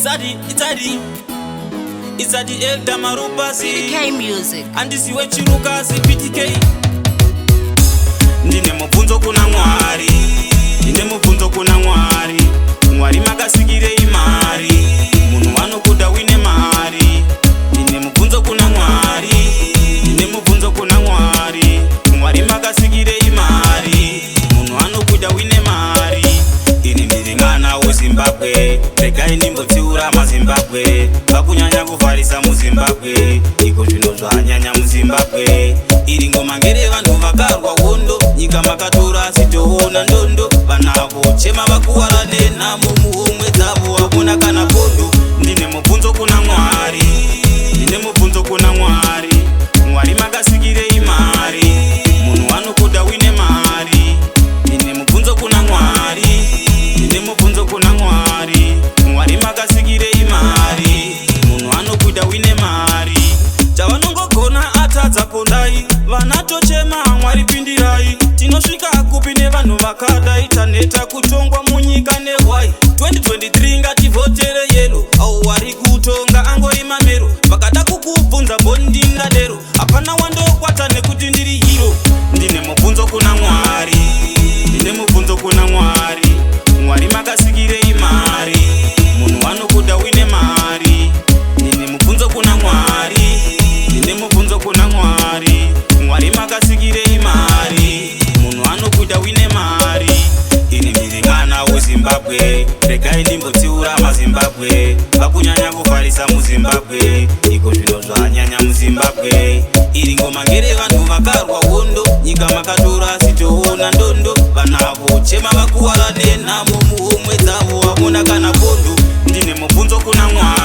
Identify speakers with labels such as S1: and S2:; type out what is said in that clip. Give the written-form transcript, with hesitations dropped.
S1: It's at the Elder Marupazi.
S2: PDK Music.
S1: Andisiwe Chirukazi PTK. Ndine mubvunzo kuna Mwari, ndine mubvunzo kuna Mwari. Mwari, makasikirei mari? Munhu anokuda wine mari. Ndine mubvunzo kuna Mwari, ndine mubvunzo kuna Mwari. Mwari, makasikirei mari? Munhu anokuda wine mari. Ini ndiri mwana weZimbabwe, regai ndimbotsiura maZimbabwe vakunyanya kuvharisa muZimbabwe. Iko zvino zvanyanya muZimbabwe. Iri ngoma ngere vanhu vakarwa hondo, nyika makatora sitoona ndondo. Vanavo chema vakuwara nenhamo, muhomwe dzavo hakuna kana pondo. Ndine mubvunzo kuna Mwari, ndine mubvunzo kuna Mwari. Mwari, makasikirei mari? Munhu anokuda wine mari. Ndine mubvunzo kuna Mwari, ndine mubvunzo kuna Mwari. Mwari, makasikirei mari? Munhu anokuda wine mari. Chavanongogona atadza pondai vana, tochema Mwari pindirai. Tinosvika kupi nevanhu vakadai? Taneta kutongwa munyika nehwai. 2023 ngativhotere yellow. Au wari kutonga angori mamero, vakada kukubvunza bondingadero. Hapana wandokwata nekuti ndiri hero. Ndine mubvunzo kuna Mwari, ndine mubvunzo kuna Mwari. Mwari, makasikirei mari? Munhu anokuda wine mari. Ndine mubvunzo kuna Mwari, ndine mubvunzo kuna Mwari. Mwari, makasikirei mari? Munhu anokuda wine mari. Ini ndiri mwana weZimbabwe, regai ndimbotsiura maZimbabwe vakunyanya kuvharisa muZimbabwe. Iko zvino zvanyanya muZimbabwe. Iri ngoma ngere vanhu vakarwa hondo, nyika makatora sitoona ndondo. Vanavo chema vakuwara nenhamo, muhomwe dzavo hamuna kana pondo. Ndine mubvunzo kuna Mwari.